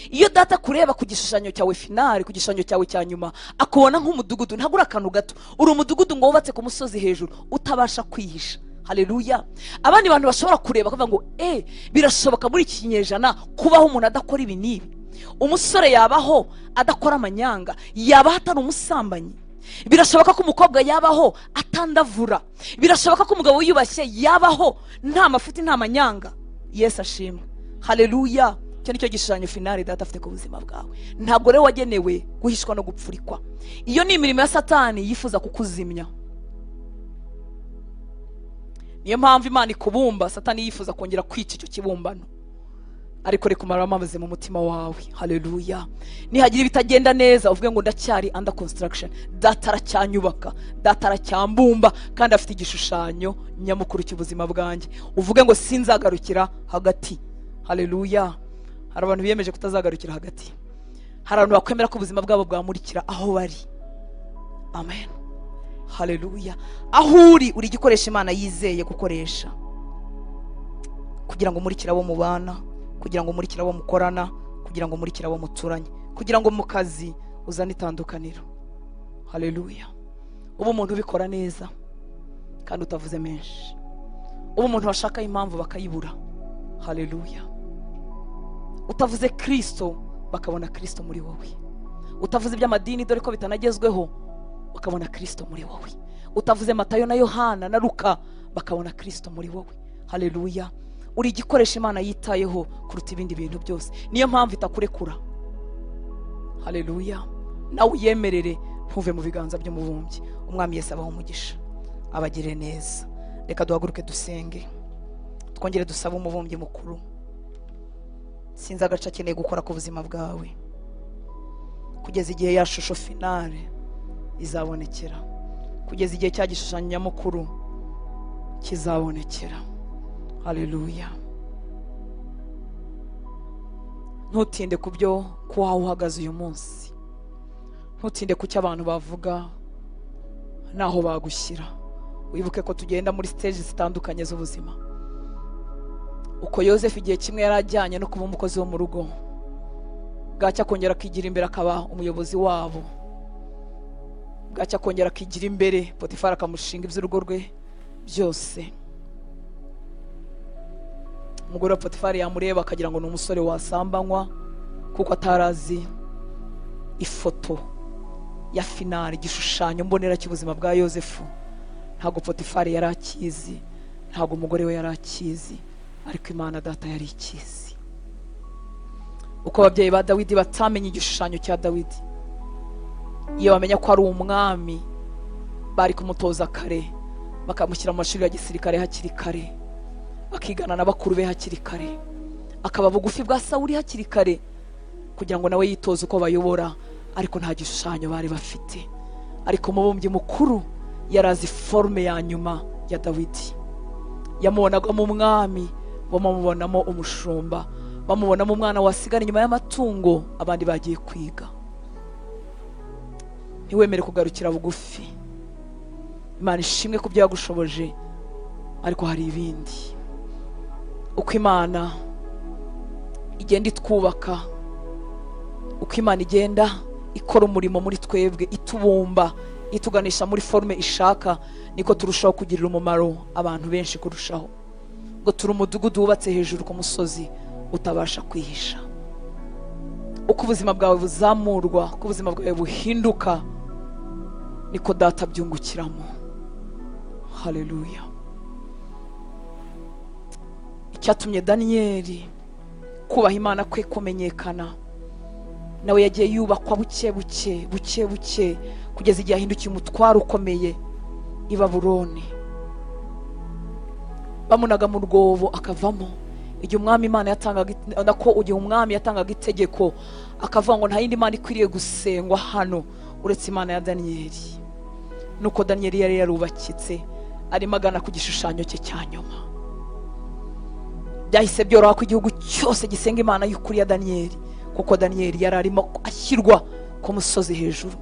Iyo Data kureba ku gishushanyo cyawe final, ku gishushanyo cyawe cya nyuma, akubona nk'umudugudu. Ntabwo uri akantu gato, uri umudugudu ngo wubatse ku musozi hejuru utabasha kwihisha. Haleluya. Abandi bantu bashobora kureba bakavuga ngo: "E, birashoboka muri iki kinyejana kubaho umuntu adakora ibi n'ibi? Umusore yabaho adakora amanyanga, yabaho atari umusambanyi? Birashoboka ko umukobwa yabaho atandavura? Birashoboka ko umugabo wiyubashye yabaho nta mafuti, nta manyanga?" Yesu ashimwe. Haleluya. Icyo nicyo gishushanyo final Data afite ku buzima bwawe. Ntabwo rero wagenewe guhishwa no gupfurikwa. Iyo ni imirimo ya Satani yifuza kukuzimya. Niyo mpamvu Imana ikubumba, Satani yifuza kongera kwica icyo kibumbano. Ariko reka umara amazi mu mutima wawe. Haleluya. Nihagira ibitagenda neza, uvuge ngo: "Ndacyari under construction, Data aracyanyubaka, Data aracyambumba, kandi afite igishushanyo nyamukuru cy'ubuzima bwanjye." Uvuge ngo: "Sinzagarukira hagati." Haleluya. Hari abantu biyemeje kutazagarukira hagati, hari abantu bakwemera ko ubuzima bwabo bwamurikira aho bari. Amen. Haleluya. Aho uri, uri igikoresho Imana yizeye gukoresha kugira ngo umurikire abo mubana, kugira ngo umurikire abo mukorana, kugira ngo umurikire abo muturanye, kugira ngo mu kazi uzane itandukaniro. Haleluya. Uba umuntu ubikora neza kandi utavuze menshi, uba umuntu washakaho impamvu bakayibura. Haleluya. Utavuze Kirisito, bakabona Kirisito muri wowe. Utavuze iby'amadini, dore ko bitanagezweho, bakabona Kirisito muri wowe. Utavuze Matayo na Yohana na Luka, bakabona Kirisito muri wowe. Haleluya. Uri igikoresho Imana yitayeho kuruta ibindi bintu byose. Niyo mpamvu itakurekura. Haleluya. Nawe uyemerere, ntuve mu biganza by'umubumbyi. Umwami Yesu abaho umugisha, abagire neza. Reka duhaguruke dusenge, twongere dusabe umubumbyi mukuru. Sinzi agace akeneye gukora ku buzima bwawe kugeza igihe ya shusho final izabonekera, kugeza igihe cya gishushanyo nyamukuru kizabonekera. Haleluya. Ntutinde ku byo ku wawe uhagaze uyu munsi, ntutinde ku cyo abantu bavuga n'aho bagushyira. Wibuke ko tugenda muri stage zitandukanye z'ubuzima. Uko Yosefu igihe kimwe yari ajyanye no kuba umukozi wo mu rugo, bwacya akongera akigira imbere akaba umuyobozi wabo, bwacya akongera akigira imbere, Potifari akamushinga iby'urugo rwe byose. Umugore wa Potifari yamureba akagira ngo ni umusore wasambanywa, kuko atarazi ifoto ya final, igishushanyo mbonera cy'ubuzima bwa Yosefu. Ntabwo Potifari yari akizi, ntabwo umugore we yari akizi, ariko Imana Data yari ikizi. Uko ababyeyi ba Dawidi batamenye igishushanyo cya Dawidi, iyo bamenya ko ari umwami, bari kumutoza kare, bakamushyira mu mashuri ya gisirikare hakiri kare, akigana na bakuru be hakiri kare, akaba bugufi bwa Sawuli hakiri kare, kugira ngo nawe yitoze uko bayobora. Ariko nta gishushanyo bari bafite. Ariko umubumbyi mukuru yari azi forme ya nyuma ya Dawidi. Yamubonagamo umwami, bamubonamo umushumba. Bamubonamo umwana wasigara inyuma y'amatungo, abandi bagiye kwiga. Ntiwemere kugarukira bugufi. Imana ishimwe ku byo yagushoboje, ariko hari ibindi. Uko Imana igenda itwubaka, uko Imana igenda ikora umurimo muri twebwe, itubumba, ituganisha muri forme ishaka, niko turushaho kugirira umumaro abantu benshi kurushaho. Ngo turi umudugudu wubatse hejuru ku musozi utabasha kwihisha. Uko ubuzima bwawe buzamurwa, uko ubuzima bwawe buhinduka, niko Data abyungukiramo. Haleluya! Icyatumye Daniyeli kubaha Imana kwe kumenyekana, nawe yagiye yubakwa buke buke, buke buke, kugeza igihe ahindukiye umutwaro ukomeye i Babuloni. Bamunaga mu rwobo akavamo. Igihe umwami Imana yatangaga, nako igihe umwami yatangaga itegeko akavuga ngo nta yindi mana ikwiriye gusengwa hano uretse Imana ya Daniyeli, nuko Daniyeli yari yarubakitse, arimo agana ku gishushanyo cye cya nyuma. Byahise byoroha ko igihugu cyose gisenga Imana y'ukuri ya Daniyeli, kuko Daniyeli yari arimo ashyirwa ku musozi hejuru.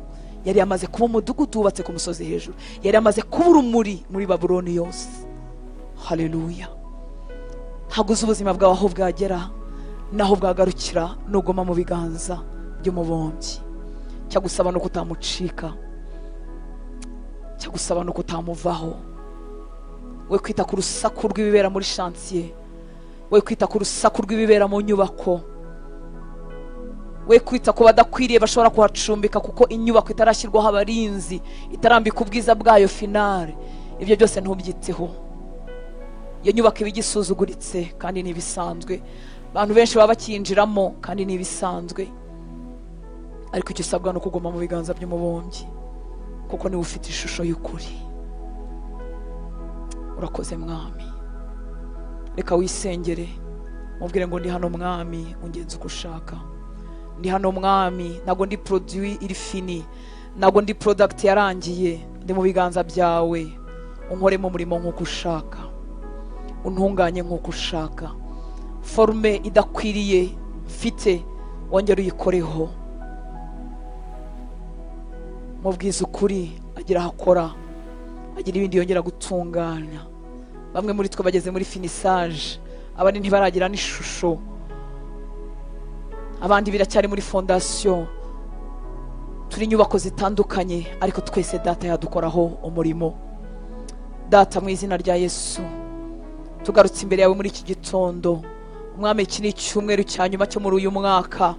Yari yamaze kuba umudugudu wubatse ku musozi hejuru, yari yamaze kuba urumuri muri Babuloni yose. Haleluya! Ntabwo uzi ubuzima bwawe aho bwagera n'aho bwagarukira nuguma mu biganza by'umubumbyi. Cyagusaba nuko utamucika, cyagusaba nuko utamuvaho. We kwita ku rusaku rw'ibibera muri chantier, we kwita ku rusaku rw'ibibera mu nyubako, we kwita ku badakwiriye bashobora kuhacumbika kuko inyubako itarashyirwaho abarinzi, itarambika ubwiza bwayo finale. Ibyo byose ntubyiteho. Iyo nyubako iba igisuzuguritse kandi ni ibisanzwe, abantu benshi baba bakinjiramo kandi ni ibisanzwe. Ariko icyo usabwa ni ukuguma mu biganza by'umubumbyi, kuko niwe ufite ishusho y'ukuri. Urakoze, Mwami. Reka wisengere, mubwire ngo: "Ndi hano, Mwami, ungenze uko ushaka. Ndi hano, Mwami, ntabwo ndi produit iri fini, ntabwo ndi product yarangiye. Ndi mu biganza byawe, unkoremo umurimo nk'uko ushaka, untunganye nk'uko ushaka. Forme idakwiriye mfite, wongere uyikoreho." Mubwiza ukuri, agira aho akora, agira ibindi yongera gutunganya. Bamwe muri twe bageze muri finissage, abandi ntibaragira n'ishusho, abandi biracyari muri fondation. Turi inyubako zitandukanye, ariko twese Data yadukoraho umurimo. Data, mu izina rya Yesu, tugarutse imbere yawe muri iki gitondo. Umwami, iki ni icyumweru cya nyuma cyo muri uyu mwaka,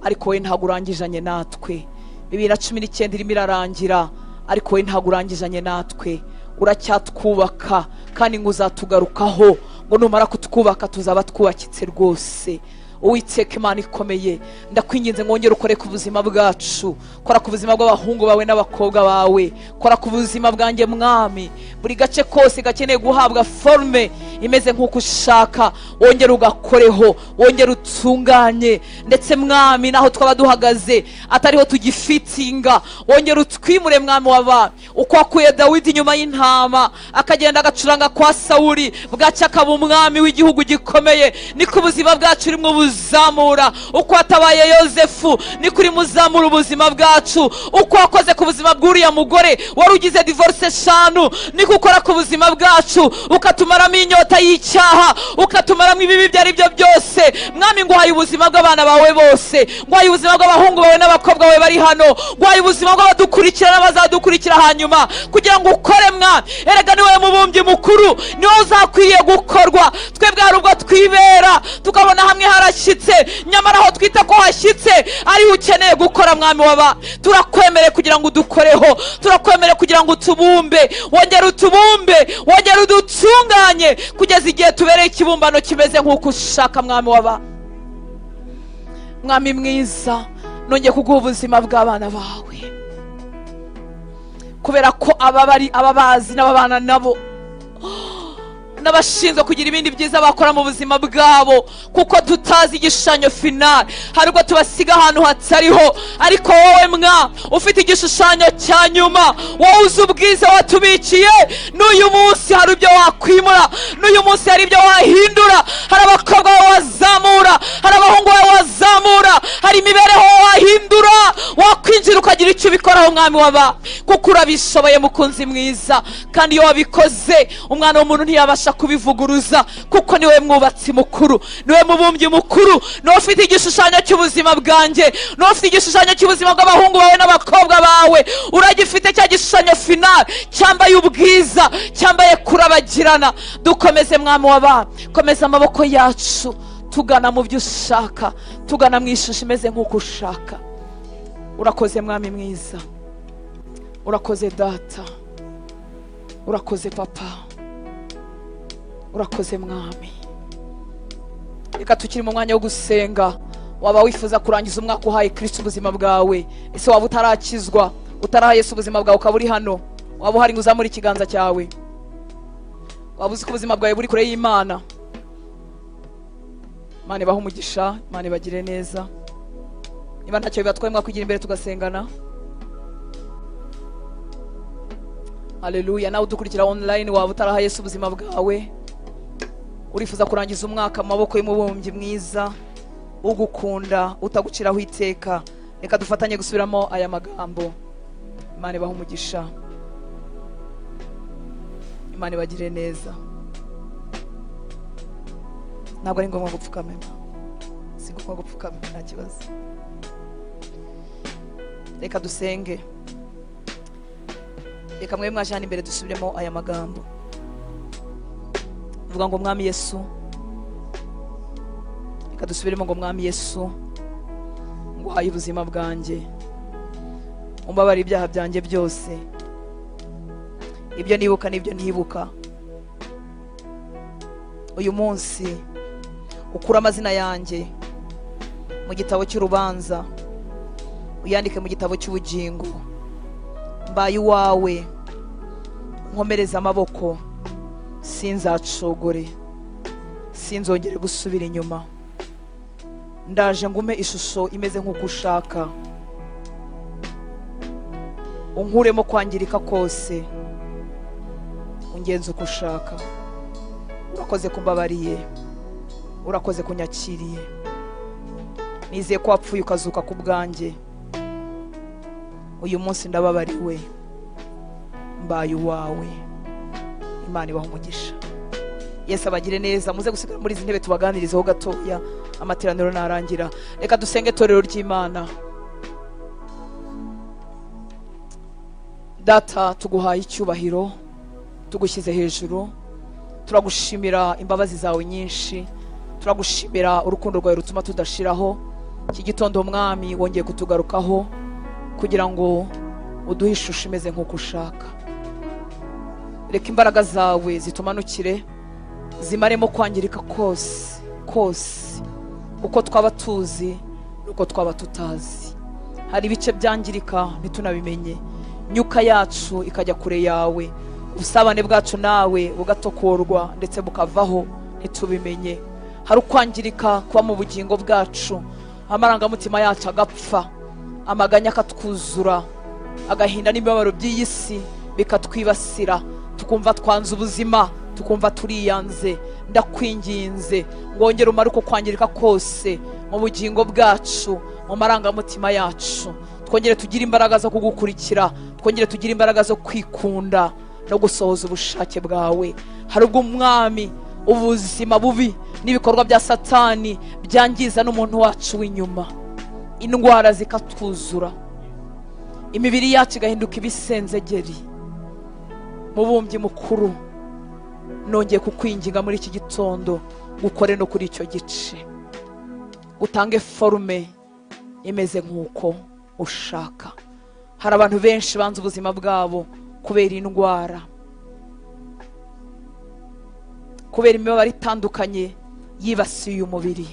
ariko wowe ntabwo urangijanye natwe. 2019 irimo irarangira, ariko wowe ntabwo urangijanye natwe. Uracyatwubaka kandi ngo uzatugarukaho, ngo numara kutwubaka tuzaba twubakitse rwose. Uwiteka Imana ikomeye, ndakwinginze ngo wongere ukore ku buzima bwacu. Kora ku buzima bw'abahungu bawe n'abakobwa bawe, kora ku buzima bwanjye, Mwami. Buri gace kose gakeneye guhabwa forme imeze nk'uko ushaka, wongere ugakoreho, wongere utunganye. Ndetse Mwami, naho twaba duhagaze atariho tugifitinga, wongere utwimure, Mwami w'abami. Uko wakuye Dawidi inyuma y'intama, akagenda agacuranga kwa Sawuli, bwacya akaba umwami w'igihugu gikomeye, niko ubuzima bwacu urimo buzamura. Uko watabaye Yozefu, niko urimo uzamura ubuzima bwacu. Uko wakoze ku buzima bw'uriya mugore wari ugize divorce eshanu, niko ukora ku buzima bwacu, ukatumaramo inyota y'icyaha, ukatumaramo ibibi ibyo ari byo byose. Mwami, nguhaye ubuzima bw'abana bawe bose, nguhaye ubuzima bw'abahungu bawe n'abakobwa bawe bari hano, nguhaye ubuzima bw'abadukurikira n'abazadukurikira hanyuma, kugira ngo ukore, Mwami. Erega ni wowe mubumbyi mukuru, ni wowe uzakwiriye gukorwa. Twebwe hari ubwo twibera tukabona hamwe harashyitse, nyamara aho twita ko hashyitse ariho ukeneye gukora. Mwami waba, turakwemereye kugira ngo udukoreho, turakwemereye kugira ngo utubumbe, wongere utubumbe, wongere udutunganye, kugeza igihe tubereye ikibumbano kimeze nk'uko ushaka. Mwami waba, Mwami mwiza, nongeye kuguha ubuzima bw'abana bawe, kubera ko aba bari ababazi n'ababana nabo n'abashinzwe kugira ibindi byiza bakora mu buzima bwabo, kuko tutazi igishushanyo final. Hari ubwo tubasiga ahantu hatariho, ariko wowe mwa ufite igishushanyo cya nyuma, wowe uzi ubwiza watubikiye, n'uyu munsi hari ibyo wakwimura, n'uyu munsi hari ibyo wahindura. Hari abakobwa bawe wazamura, hari Koraho, Mwami waba, kuko urabishoboye, Mukunzi mwiza. Kandi iyo wabikoze, umwana w'umuntu ntiyabasha kubivuguruza, kuko niwe mwubatsi mukuru, niwe mubumbyi mukuru, niwe ufite igishushanyo cy'ubuzima bwanjye, niwe ufite igishushanyo cy'ubuzima bw'abahungu bawe n'abakobwa bawe. Uragifite cya gishushanyo final, cyambaye ubwiza, cyambaye kurabagirana. Dukomeze, Mwami waba, komeza amaboko yacu tugana mu byo ushaka, tugana mu ishusho imeze nk'uko ushaka. Urakoze, Mwami mwiza, urakoze Data, urakoze Papa, urakoze Mwami. Reka tukiri mu mwanya wo gusenga, waba wifuza kurangiza umwaka uhaye Kirisito ubuzima bwawe? Ese waba utarakizwa, utaraha Yesu ubuzima bwawe, ukaba uri hano? Waba uhari ngo uzamure ikiganza cyawe? Waba uzi ko ubuzima bwawe buri kure y'Imana? Imana ibahe umugisha, Imana ibagire neza. Niba ntacyo bibatwaye, mwakwigira imbere tugasengana. Haleluya. Nawe udukurikira online, waba utaraha Yesu ubuzima bwawe, urifuza kurangiza umwaka mu maboko y'umubumbyi mwiza ugukunda, utaguciraho iteka, reka dufatanye gusubiramo aya magambo. Imana ibahe umugisha, Imana ibagire neza. Ntabwo ari ngombwa gupfukama, si ngombwa gupfukama, nta kibazo. Reka dusenge. Reka mwe mwaje hano imbere dusubiremo aya magambo. Vuga ngo: "Mwami Yesu." Reka dusubiremo ngo: "Mwami Yesu, nguhaye ubuzima bwanjye, umbabarire ibyaha byanjye byose, ibyo nibuka n'ibyo ntibuka. Uyu munsi ukure amazina yanjye mu gitabo cy'urubanza, uyandike mu gitabo cy'ubugingo. Mbaye uwawe, nkomereze amaboko, sinzacogore, sinzongere gusubira inyuma. Ndaje ngume ishusho imeze nk'uko ushaka, unkuremo kwangirika kose, ungenze uko ushaka. Urakoze kumbabariye, urakoze kunyakiriye. Nizeye ko wapfuye ukazuka ku bwanjye. Uyu munsi ndababariwe, mbaye uwawe." Imana ibaha umugisha, Yesu abagire neza. Muze gusigara muri izi ntebe tubaganirizeho gatoya amateraniro narangira. Reka dusenge, torero ry'Imana. Data, tuguhaye icyubahiro, tugushyize hejuru, turagushimira imbabazi zawe nyinshi, turagushimira urukundo rwawe rutuma tudashiraho. Iki gitondo, Mwami, wongeye kutugarukaho kugira ngo uduhe ishusho imeze nk'uko ushaka. Reka imbaraga zawe zitumanukire, zimaremo kwangirika kose kose, uko twaba tuzi n'uko twaba tutazi. Hari ibice byangirika ntitunabimenye, imyuka yacu ikajya kure yawe, ubusabane bwacu nawe bugatokorwa ndetse bukavaho ntitubimenye. Hari ukwangirika kuba mu bugingo bwacu, amarangamutima yacu agapfa, amaganya akatwuzura, agahinda n'imibabaro by'iyi si bikatwibasira, tukumva twanze ubuzima, tukumva turiyanze. Ndakwinginze ngongere umare uko kwangirika kose mu bugingo bwacu, mu marangamutima yacu, twongere tugire imbaraga zo kugukurikira, twongere tugire imbaraga zo kwikunda no gusohoza ubushake bwawe. Hari ubwo, Umwami, ubuzima bubi n'ibikorwa bya Satani byangiza n'umuntu wacu w'inyuma, indwara zikatwuzura, imibiri yacu igahinduka ibisenzegeri. Mubumbyi mukuru, nongeye kukwinginga muri iki gitondo, ukore no kuri icyo gice, utange forme imeze nk'uko ushaka. Hari abantu benshi banze ubuzima bwabo kubera indwara, kubera imibabaro itandukanye yibasiye umubiri.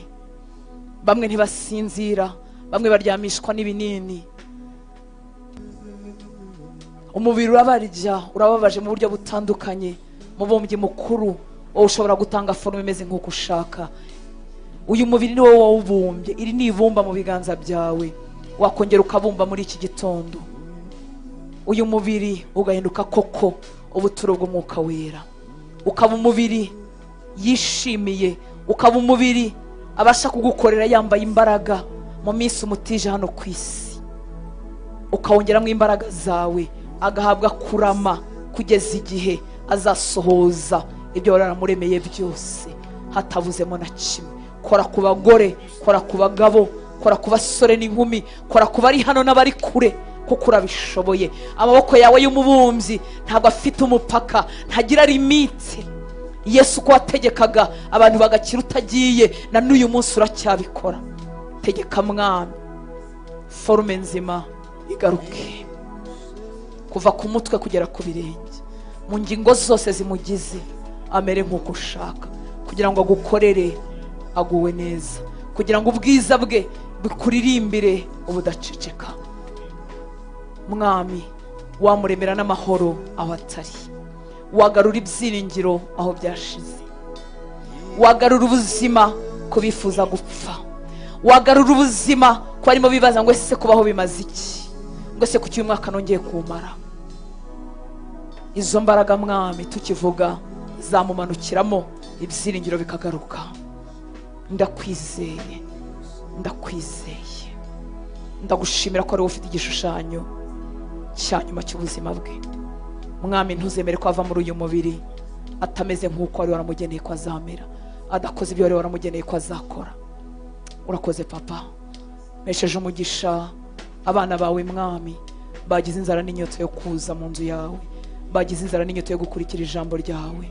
Bamwe ntibasinzira, bamwe baryamishwa n'ibinini, umubiri urabarya, urababaje mu buryo butandukanye. Mubumbyi mukuru, wowe ushobora gutanga forme imeze nk'uko ushaka, uyu mubiri ni wowe wawubumbye, iri ni ibumba mu biganza byawe. Wakongera ukabumba muri iki gitondo uyu mubiri ugahinduka koko ubuturo bw'Umwuka Wera, ukaba umubiri yishimiye, ukaba umubiri abasha kugukorera yambaye imbaraga mu minsi umutije hano ku isi. Ukawongeramo imbaraga zawe, agahabwa kurama kugeza igihe azasohoza ibyo wari waramuremeye byose, hatabuzemo na kimwe. Kora ku bagore, kora ku bagabo, kora ku basore n'inkumi, kora ku bari hano n'abari kure, kuko urabishoboye. Amaboko yawe y'umubumbyi ntabwo afite umupaka, ntagira limite. Yesu, uko wategekaga abantu bagakira utagiye, na n'uyu munsi uracyabikora. Tegeka, Mwami, forme nzima igaruke kuva ku mutwe kugera ku birenge, mu ngingo zose zimugize, amere nk'uko ushaka, kugira ngo agukorere aguwe neza, kugira ngo ubwiza bwe bukuririmbire ubudaceceka. Mwami, wamuremera n'amahoro aho atari, wagarura ibyiringiro aho byashize, wagarura ubuzima ku bifuza gupfa, wagarura ubuzima ku barimo bibaza ngo: "Ese kubaho bimaze iki?" Ngo: "Ese kuki uyu mwaka nongeye kuwumara?" Izo mbaraga, Mwami, tukivuga zamumanukiramo, ibyiringiro bikagaruka. Ndakwizeye, ndakwizeye, ndagushimira ko ari wowe ufite igishushanyo cya nyuma cy'ubuzima bwe. Mwami, ntuzemere ko ava muri uyu mubiri atameze nk'uko wari waramugeneye ko azamera, adakoze ibyo wari waramugeneye ko azakora. Urakoze, Papa. Mpesheje umugisha abana bawe, Mwami, bagize inzara n'inyota yo kuza mu nzu yawe, bagize inzara n'inyota yo gukurikira ijambo ryawe.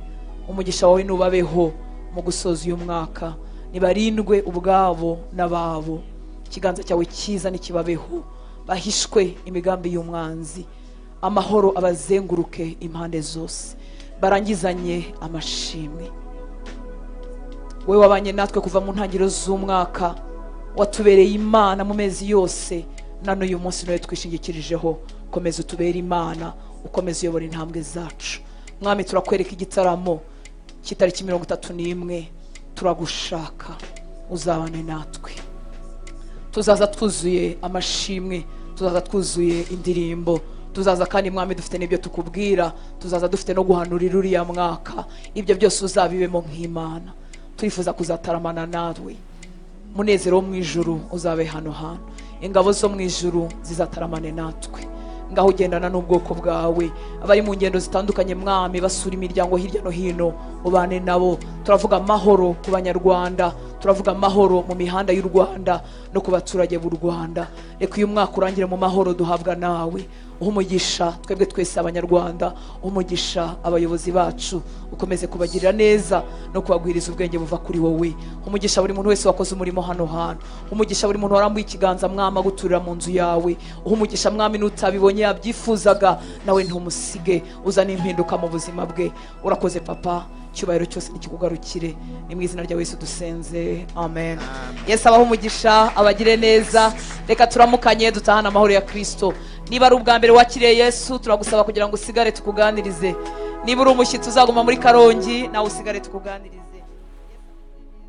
Umugisha wawe nubabeho mu gusoza uyu mwaka. Nibarindwe ubwabo n'ababo. Ikiganza cyawe cyiza nikibabeho, bahishwe imigambi y'umwanzi. Amahoro abazenguruke impande zose, barangizanye amashimwe. Wowe wabanye natwe kuva mu ntangiriro z'umwaka, watubereye Imana mu mezi yose, na n'uyu munsi nawe twishingikirijeho. Komeza utubere Imana, ukomeze uyobora intambwe zacu. Mwami, turakwereka igitaramo cy'itariki 31. Turagushaka, uzabane natwe. Tuzaza twuzuye amashimwe, tuzaza twuzuye indirimbo, tuzaza kandi, Mwami, dufite n'ibyo tukubwira, tuzaza dufite no guhanurira uriya mwaka. Ibyo byose uzabibemo nk'Imana. Turifuza kuzataramana nawe. Munezero wo mu ijuru uzabe hano hantu, ingabo zo mu ijuru zizataramane natwe. Ngaho ugendana n'ubwoko bwawe, abari mu ngendo zitandukanye, Mwami, basura imiryango hirya no hino, ubane nabo. Turavuga amahoro ku Banyarwanda, turavuga amahoro mu mihanda y'u Rwanda no ku baturage b'u Rwanda. Reka uyu mwaka urangire mu mahoro duhabwa nawe. Uha umugisha twebwe twese Abanyarwanda, uha umugisha abayobozi bacu, ukomeze kubagirira neza no kubagwiriza ubwenge buva kuri wowe. Uha umugisha buri muntu wese wakoze umurimo hano hantu. Uha umugisha buri muntu warambuye ikiganza, Mwami, aguturira mu nzu yawe. Uha umugisha, Mwami, n'utabibonye yabyifuzaga, nawe ntumusige, uzane impinduka mu buzima bwe. Urakoze, Papa. Icyubahiro cyose nikikugarukire. Ni mu izina rya Yesu dusenze, amen. Yesu abaho umugisha, abagire neza. Reka turamukanye, dutahane amahoro ya Kirisito. Niba ari ubwa mbere wakiriye Yesu, turagusaba kugira ngo usigare tukuganirize. Niba uri umushyitsi uzaguma muri Karongi, nawe usigare tukuganirize.